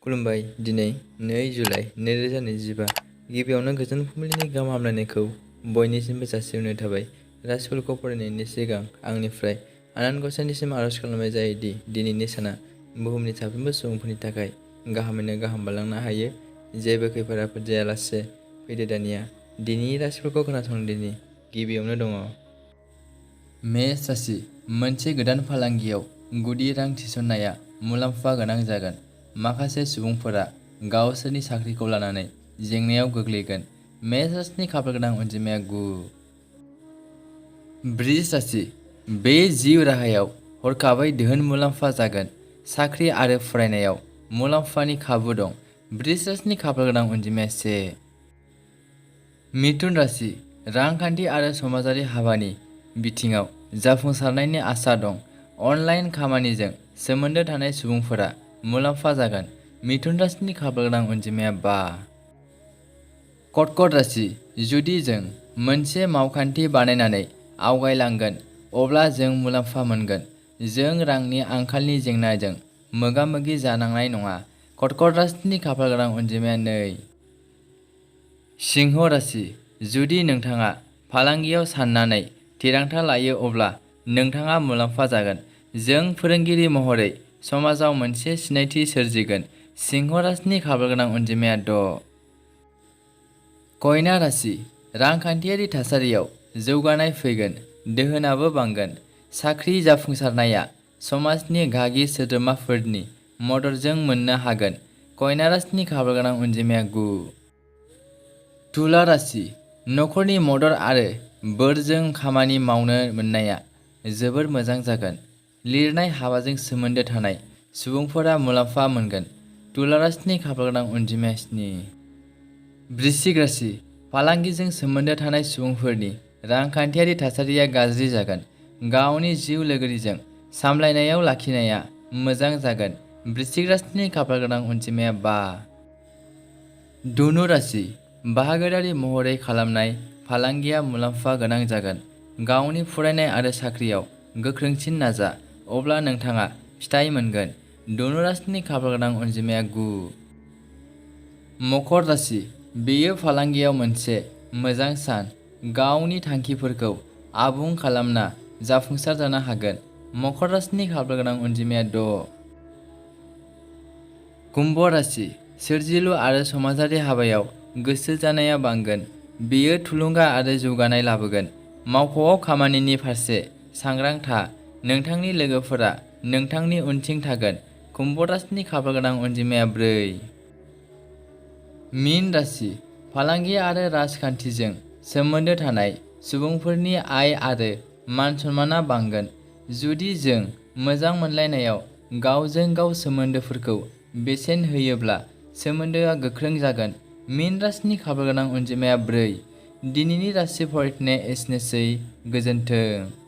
खुलुमबाय। दिनै 2 जुलाइ 2025 गिबियावनो गोजोन फुंबिलिनि गाहाम हामलायनायखौ बयनिसिमबो जासिहरनाय थाबाय। राशिफोरखौ फरायनायनि सिगां आंनिफ्राय आनान गसाइनिसिम आरज खालामनाय जायोदि दिनैनि साना बुहुमनि साफ्रोमबो सुबुंफोरनि थाखाय गाहामैनो गाहाम बारलांनो हायो। जेबो खैफोद आफोद जायालासे फैदो दानिया दिनैनि राशिफोरखौ खोनासंदिनि। गिबियावनो दङ मेष राशि। मोनसे गोदान फालांगियाव गुदि रां थिसननाया मुलाम्फा गोनां जागोन। माखासे सुबुंफोरा गावसोरनि साख्रिखौ लानानै जेंनायाव गोग्लैगोन। मेष राशिनि खाफालगोनां अनजिमाया 9। बृष राशि। बे जिउ राहायाव हरखाबै धोन मुलाम्फा जागोन। साख्रि आरो फरायनायाव मुलाम्फानि खाबु दं। बृष राशिनि खाफालगोनां अनजिमाया 1। मिथुन राशि। रांखान्थि आरो समाजारि हाबानि बिथिङाव जाफुंसारनायनि आसा दं। अनलाइन खामानिजों सोमोन्दो थानाय सुबुंफोरा मुलाम्फा जागोन। मिथुन राशिनि खाफालगोनां अनजिमाया 5। कर्कट राशि। जुदि जों मोनसे मावखान्थि बानायनानै आवगायलांगोन अब्ला जों मुलाम्फा मोनगोन। जों रांनि आंखालनि जेंनाजों मोगा-मोगि जानांनाय नङा। कर्कट राशिनि खाफालगोनां अनजिमाया 2। सिंह राशि। जुदि नोंथाङा फालांगियाव साननानै थिरांथा लायो अब्ला नोंथाङा मुलाम्फा जागोन। जों फोरोंगिरि महरै समाजाव मोनसे सिनायथि सोरजिगोन। सिंह राशिनि खाफालगोनां अनजिमाया 6। कन्या राशि। रांखान्थियारि थासारियाव जौगानाय फैगोन। दोहोनाबो बांगोन। साख्रि जाफुंसारनाया समाजनि गागि सोद्रोमाफोरनि मददजों मोननो हागोन। कन्या राशिनि खाफालगोनां अनजिमाया 9। तुला राशि। नखरनि मदद आरो बोरजों खामानि मावनो मोननाया जोबोर मोजां जागोन। लिरनाय हाबाजों सोमोन्दो थानाय सुबुंफोरा मुलाम्फा मोनगोन। तुला राशिनि खाफालगोनां अनजिमाया 7। वृश्चिक राशि। फालांगिजों सोमोन्दो थानाय सुबुंफोरनि रांखान्थियारि थासारिया गाज्रि जागोन। गावनि जिउ लोगोरिजों सामलायनायाव लाखिनाया मोजां जागोन। वृश्चिक राशिनि खाफालगोनां अनजिमाया 5। धनु राशि। बाहागोदारि महरै खालामनाय फालांगिया मुलाम्फा गोनां जागोन। गावनि फरायनाय आरो साख्रियाव गोख्रोंसिन नाजा अब्ला नोंथाङा फिथाइ मोनगोन। धनु राशिनि खाफालगोनां अनजिमाया 9। मकर राशि। बेयो फालांगियाव मोनसे मोजां सान। गावनि थांखिफोरखौ आबुं खालामना जाफुंसार जानो हागोन। मकर राशिनि खाफालगोनां अनजिमाया 6। कुम्भ राशि। सोरजिलु आरो समाजारि हाबायाव गोसो जानाया बांगोन। बेयो थुलुंगा आरो जौगानाय लाबोगोन। मावख'आव खामानिनि फारसे सांग्रां था। नोंथांनि लोगोफोरा नोंथांनि उनथिं थागोन। कुम्भ राशिनि खाफालगोनां अनजिमाया 4। मीन राशि। फालांगि आरो राजखान्थिजों सोमोन्दो थानाय सुबुंफोरनि आय आरो मान सन्मानआ बांगोन। जुदि जों मोजां मोनलायनायाव गावजों गाव सोमोन्दोफोरखौ बेसेन होयोब्ला सोमोन्दोआ गोख्रों जागोन। मीन राशिनि खाफालगोनां अनजिमाया 4। दिनैनि राशि फरायथिनाया एसेनोसै। गोजोन्थों।